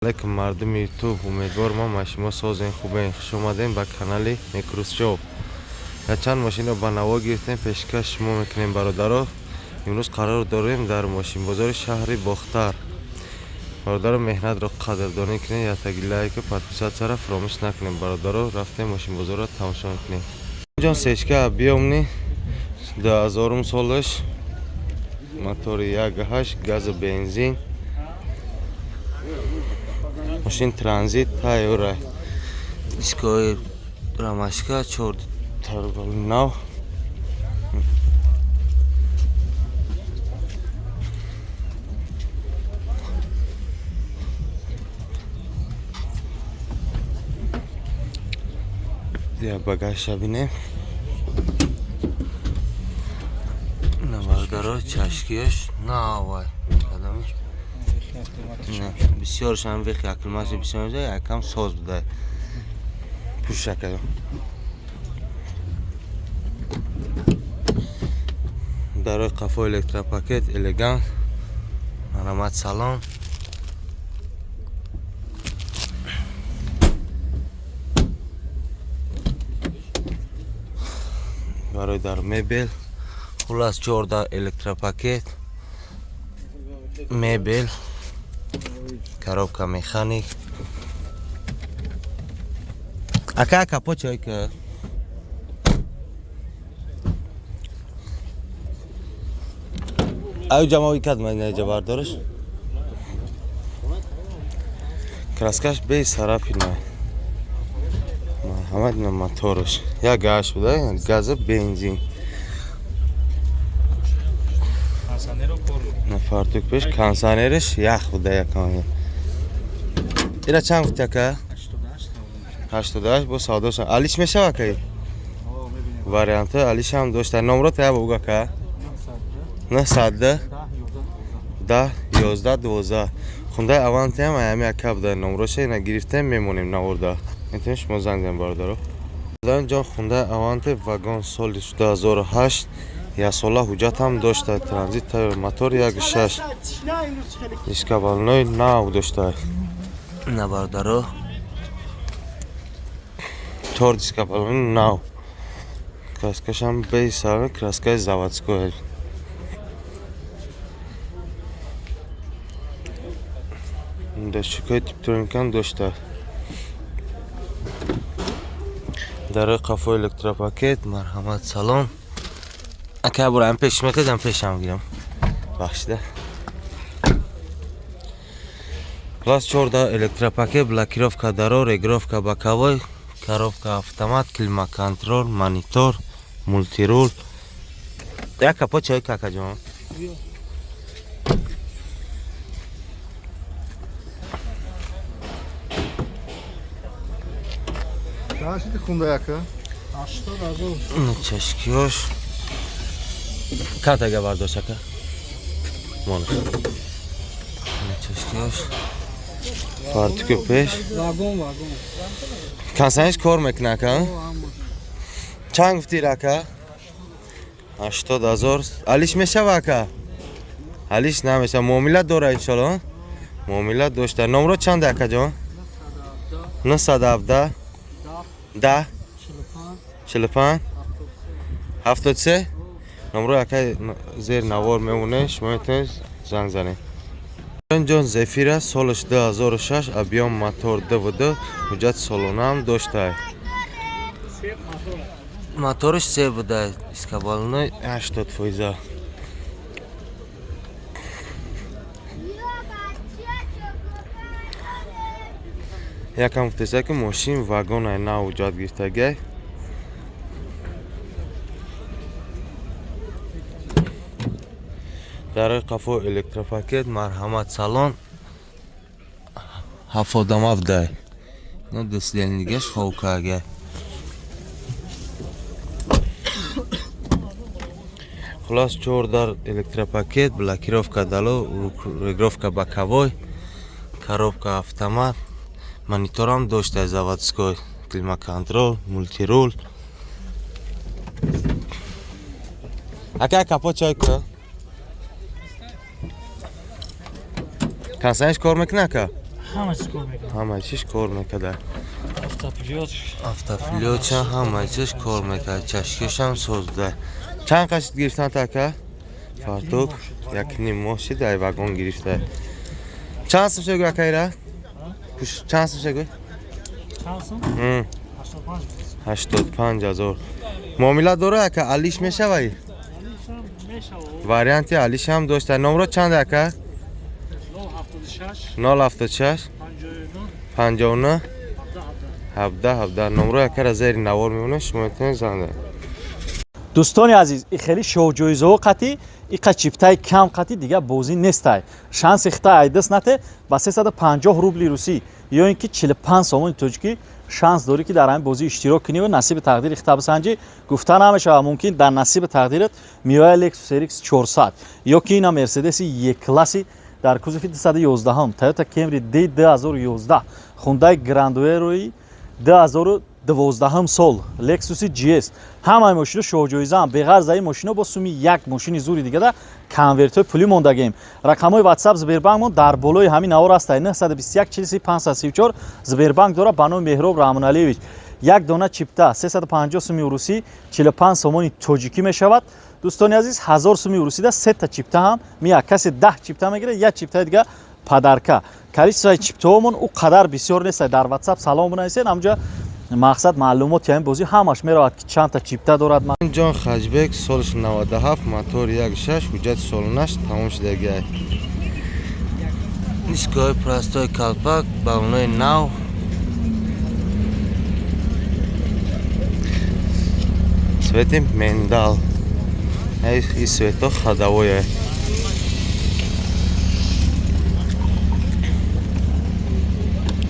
Алейкум, мардуми Ютуб. Умедворам, ма шумо созен, хубен. Хуш омадем ба канали Некрусшоп. Якчанд мошинро ба наво гирифтем, пешкаш шумо мекунем, бародаро. Имрӯз қарор дорем дар мошинбозори шаҳри Бохтар. Бародаро, меҳнатро қадрдонӣ кунед, яктаги лайку подписаться ра фаромӯш накунем. Бародаро, рафтем, мошинбозорро тамошо мекунем. Ҷон, сечка объёмный, 2000 солаш, мотори 1.8, газу бензин, мошин транзит тайёра, дискои рамашка чор нав. Я багажша бинем. Бародаро, чашкиаш навай, кадамиш бисёршам вехи аклмаси бисёр якам соз буда пӯшака. Дарои қафо электропакет, элегант. Марҳамат, салон. Барои дар мебел. Хуллас, чорда электропакет, мебел, коробка механик. Ака, капот чой ка? Аю ҷамои кад ма бардораш. Краскаш бе сарапина. Марҳамат, ина мотораш. Як гаш буда, газа бензин. На фартук пеш кондиционериш ях буда якам. Ира чанд гуфти, ака? 88 бо савдоша. Алиш мешава, ака? Варианты алишам дошта. Номро тая буга, ака? 900 10 11 12. Хундай Авантиам аями ака буда номроша, ина гирифтем, мемонем наворда. Метавонед шумо занг занед, бародаро. Ҷон, Хундай Аванте вагон, соли 2008, яксола ҳуҷҷатам дошта, транзит тайёр, мотор 1.6, дискобалонои нав дошта. На, бародаро, чор дискобалони нав, краскашам бесар, краскаи заводской. Дощикои типтроникам дошта. Дарои қафо электропакет. Марҳамат, салон. Ака, бура ам пеш мекардам, пешам гирам, бахшида. Плюс чорда электропакет, блокировка даро, регулировка боковой, коробка автомат, климат-контроль, монитор, мультируль. Як капот чой, какаҷон? Чанд хунда, ака? Чашкиёш катага бардошт, ака, мон. Чашкиёш, фартуки пеш. Вагон, вагон. Кондиционерш кор мекуна, ака? Чанд гуфтир, ака? 80 000. Алиш мешава, ака? Алиш намешава, муомила дора, иншолло, муомила дошта. Номро чанда, акаҷон? 917 10 45 73. Номро ака зер навор мемоне, шумо метавонед занг занед. Ҷон, Зефира, солаш 2006, объём мотор ДВД, ҳуҷҷат солонаам дошта. Мотораш се буда, дискобалонои 80%. Якам гуфтеса, ки мошин вагонай, нав ҳуҷҷат гирифтагай. Дарои қафо электропакет. Марҳамат, салон. Ҳафодама будай, ино дислелнигаш ховкагай. Хуллас, чор дар электропакет, блокировка дало, регулировка боковой, коробка автомат, мониторам дошта, заводской, климат-контроль, мультируль. Ака, капот чой ка? Кондиционерш кор мекуна, ака? Ҳама чиз кор мекунад. Ҳама чиз кор мекарда. Автопилот. Автопилотша, ҳама чиз кор мекард. Чашкишам созда. Чанд қашт гирифтан така? Фартук як ним моҳ шид, ай вагон гирифта. Чанд сум шегӯ, акайра? Пуш чанд сум шегӯ? Чанд сум? 85 ҳазор. Муомила дора, ака, алиш мешавай? Варианти алишам дошта. Номро чанд, ака? 076 59 17 17. Номро акара зери навор мемонад, шумо метавонед занг занед. Дӯстони азиз, и хеле шоҳҷоизаҳо қатӣ, иқа чиптаи кам қатӣ дига бозӣ нестай. Шанси хита айдас нате. Ба 350 рубли русӣ ё ин ки 45 сомони тоҷикӣ шанс дорӣ, ки дар ҳамин бозӣ иштирок кунӣ ва насиби тақдири хита бисанҷӣ. Гуфта намешавад, мумкин дар насиби тақдират миёя Lexus RX 400 ё ки ина Мерседеси Е-класси дар кузови 211, Toyota Camry D 2011, Hyundai Grandeur 2012 сол, Lexus GS. Ҳамаи мошино шоҳҷоизаам. Беғарз ин мошино бо суми як мошини зури дигада конвертҳои пулӣ мондагем. Рақамҳои WhatsApp, Сбербанкмон дар болои ҳамин навор аст: 921 43 534. Сбербанк дора ба номи Меҳроб Раҳмоналиевич. Як дона чипта 350 суми урусӣ, 45 сомони тоҷикӣ мешавад. Дӯстони азиз, 1000 суми урусида сета чипта ҳам мия. Касе 10 чипта мегирад, як чиптаи дига подарка. Количествои чиптаҳомон ӯ қадар бисёр нест. Дар WhatsApp салом бинависед, ҳамҷа мақсад маълумоти ҳамин бозӣ ҳамаш меравад, ки чандта чипта дорад. Ҷон Хаҷбек, солш 97, мотор 1.6, ҳуҷҷати солонаш тамом шудагиай. Дискои простой, калпак, балонои нав. Цвети миндаль. И свето ходовое.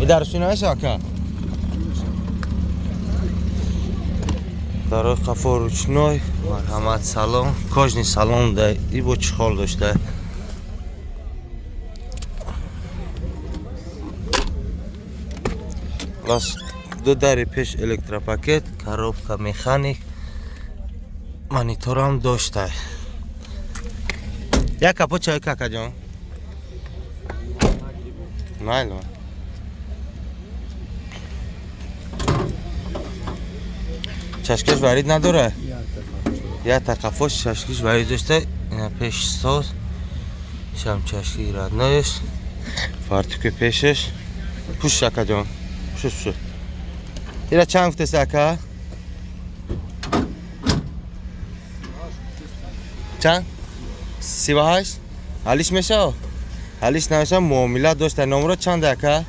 И дарши наша, ака? Дарои қафо ручной, марҳамат, салон, кожаный салон да, и бо чехол дошта. Лас ду дари пеш электропакет, коробка механик, мониторам дошта. Як капот чай, какаҷон? Майло. Чашкаш варид надора? Як тақафош чашкиш варид дошта, ина пеш соз, шам чашки родноеш, фартуки пешеш. Пуш, акаҷон. Пуш, пуш. Ира чанд гуфтеси, ака? Чанд? 38? Алиш мешава? Алиш намешава, муомила дошта. Номро чанд, ака?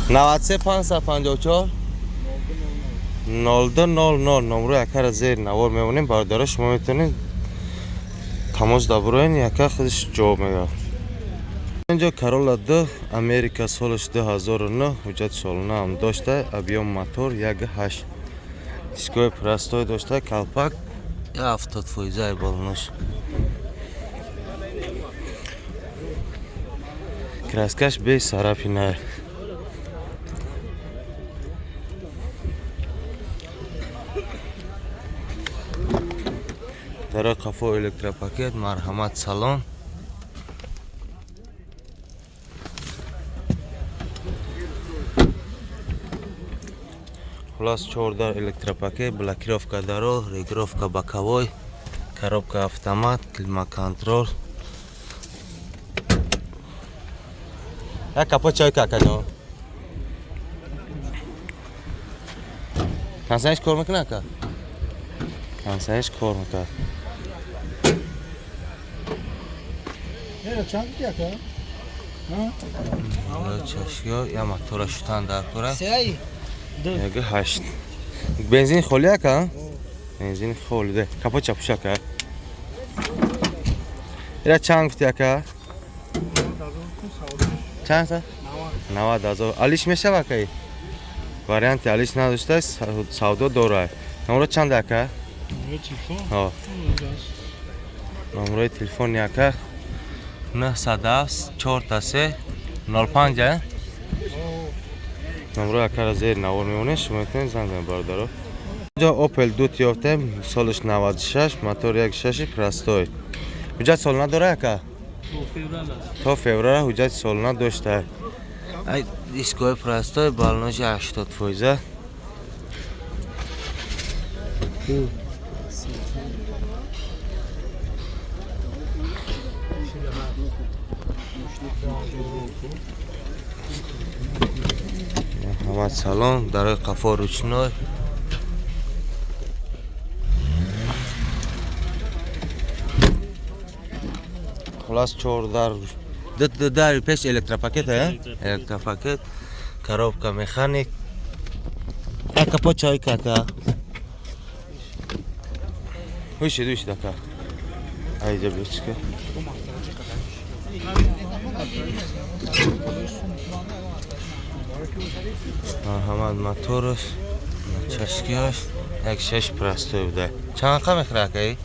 93 554 02 00. Номрои акара зери навор мемонем, бародаро, шумо метавонед тамос дабуроен, яка худаш ҷавоб мегӯяд. Инҷо Corolla 2 Америка, солаш 2009, ҳуҷҷати солона ҳам дошта, объем мотор 1.8, дискои простой дошта, калпак 70 фоизаи балонош. Краскаш без царапина. Дарои қафо электропакет, марҳамат, салон. Хулас, чордар электропакет, блокировка даро, регулировка боковой, коробка автомат, климат-контроль. Як капот чой, какаҷон? Консаниш кор мекунад, ака? Консаниш кор мекунад. Чанд ака? Чашкиё, я мотора шутан дар кора. 1.8. Бензин холи, ака? Бензин холи де. Капот чапуш, ака. Ира чанд гуфти, ака? Чанд са? 90 ҳазор. Алиш мешава, ака? Варианти алиш надошта, савдо дорад. Номро чанд, ака? Ҳо. Номрои телефони ака 907 4 3 05. Номрои акара зери навор мемонед, шумо метавонед занг занед, бародаро. Инҷо Opel Dut ёфтем, солаш 96, мотор 1.6 простой. Ҳуҷҷат солона дора ака? То феврал ҳуҷҷати солона дошта. Ай дискои простой, балножи 80%. Ҳамад салон, дарои қафо ручной. Хулас чор дар дар пеш электропакет, электропакет, коробка механик. Ака по чай кака. Ҳушид, ҳушид ака. Айҷа бечка. Марҳамат мотораш, чашкиаш, як шаш простой буда. Чанд қа мехӯра акаи?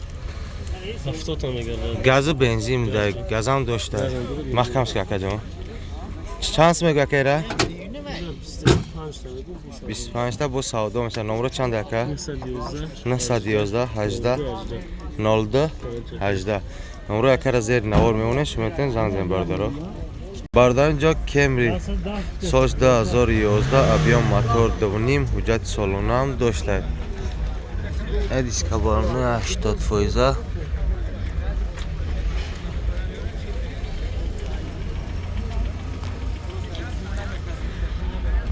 Газу бензин буда, газам дошта. Маҳкам шуд акаҷон. Чанд сум мегӯ акаира? 25 та бо савдо мешавад. Номро чанд ака? 911 18 02 18. Номро акара зери навор мемонед, шумо метавонед занг занед бародаро. Бародарон ҷо Кемри соли 2011 объем мотор 2.5 ҳуҷҷати солонаам дошта. Диска балони 80%.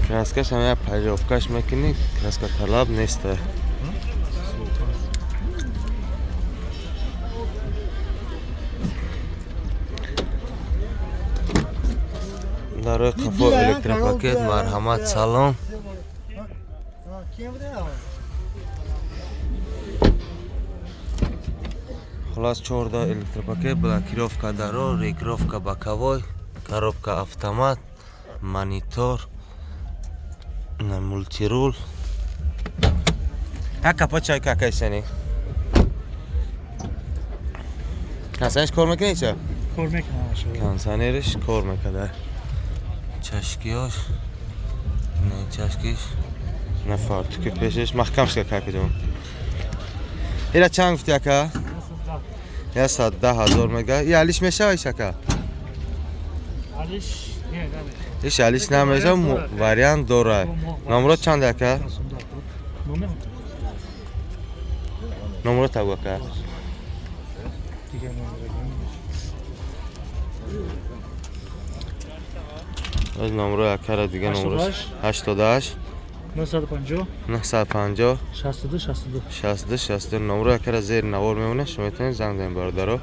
Краскаш ҳам як полировкаш мекунӣ, краска талаб нест. Дарои қафо электропакет, марҳамат салон. Хулас чорда электропакет, блокировка даро, регировка боковой, коробка автомат, монитор, мультирул. Як капот чай какайсани. Консанерш кор мекунӣ ча? Кор мекунам. Консанерш кор мекунад. Чашкиёш, не чашкиш, не фартуки пешаш маҳкам шуда какаҷон. Ира чанд гуфти ака? 110 ҳазор мега. И алиш мешава иш ака? Алиш не, намешава. Иш алиш намешава, вариант дора. Номро чанд ака? Номро табу ака. Аз номро акара дига номро 88 950 950 62 62 62 62. Номро акара зери навор мемонад, шумо метавонед занг занед бародаро.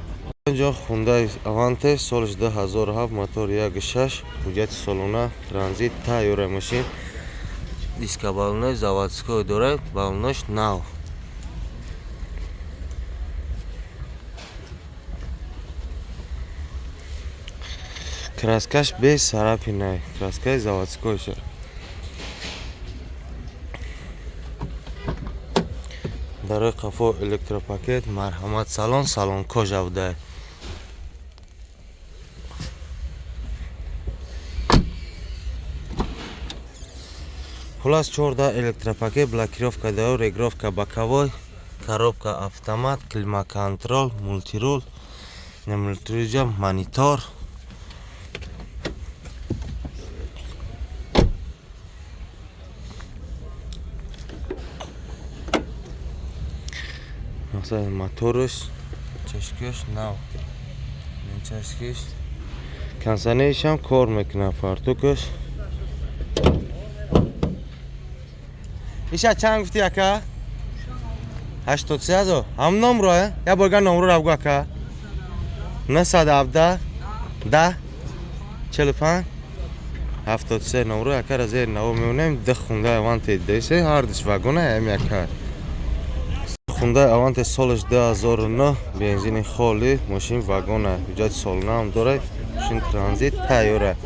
Инҷо Hyundai Avante соли 2007 мотор 1.6 ҳуҷҷати солона транзит тайёра мошин. Диска балонои заводской дорад, балонош нав. Краскаш без царапина, краскаи заводскойша. Дарои қафо электропакет, марҳамат салон, салон кожа буда. Хулас чорда электропакет, блокировка даро, регировка боковой, коробка автомат, климат-контрол, мультирул, мультирулҷа монитор. Масалан моторш, чашкиш нав. Чашкиш. Консанершам кор мекунад, фартукаш. Иша чанд гуфти ака? 83 ҳазор. Ҳам номро, я борга номро ра бугу ака. 917 10 45 73 номро акара зери наво мемонем. Ду Hyundai Avante десе, ҳардуш вагона ҳам яка. Hyundai Avante солаш 2009 бензини холи, мошин вагона, ҳуҷҷати солона ҳам дорад, мошин транзит тайёра.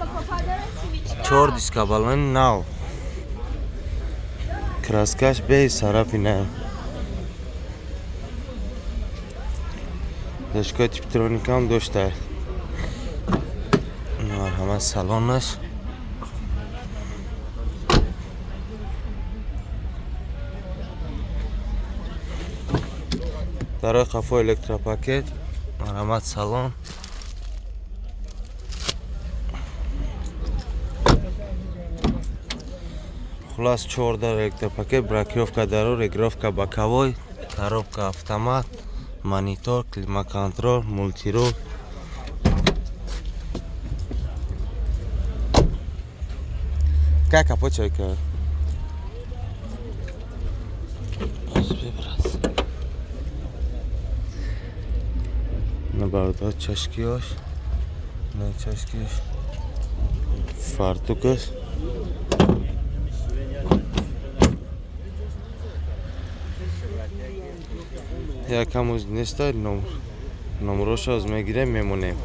Чор диска балони нав. Краскаш без царапина. Дашкои типтроника ҳам дошта. Марҳамат салонаш. Дарои қафо электропакет, Марҳамат, салон. Хулас, 14 электропакет, бракировка даро, регулировка боковой, коробка автомат, монитор, климат-контроль, мультируль. Как капот чайка? На бародар чашкиёш, на чашкиш, фартукаш. Якам уз неста, номроша аз мегирем, мемонем.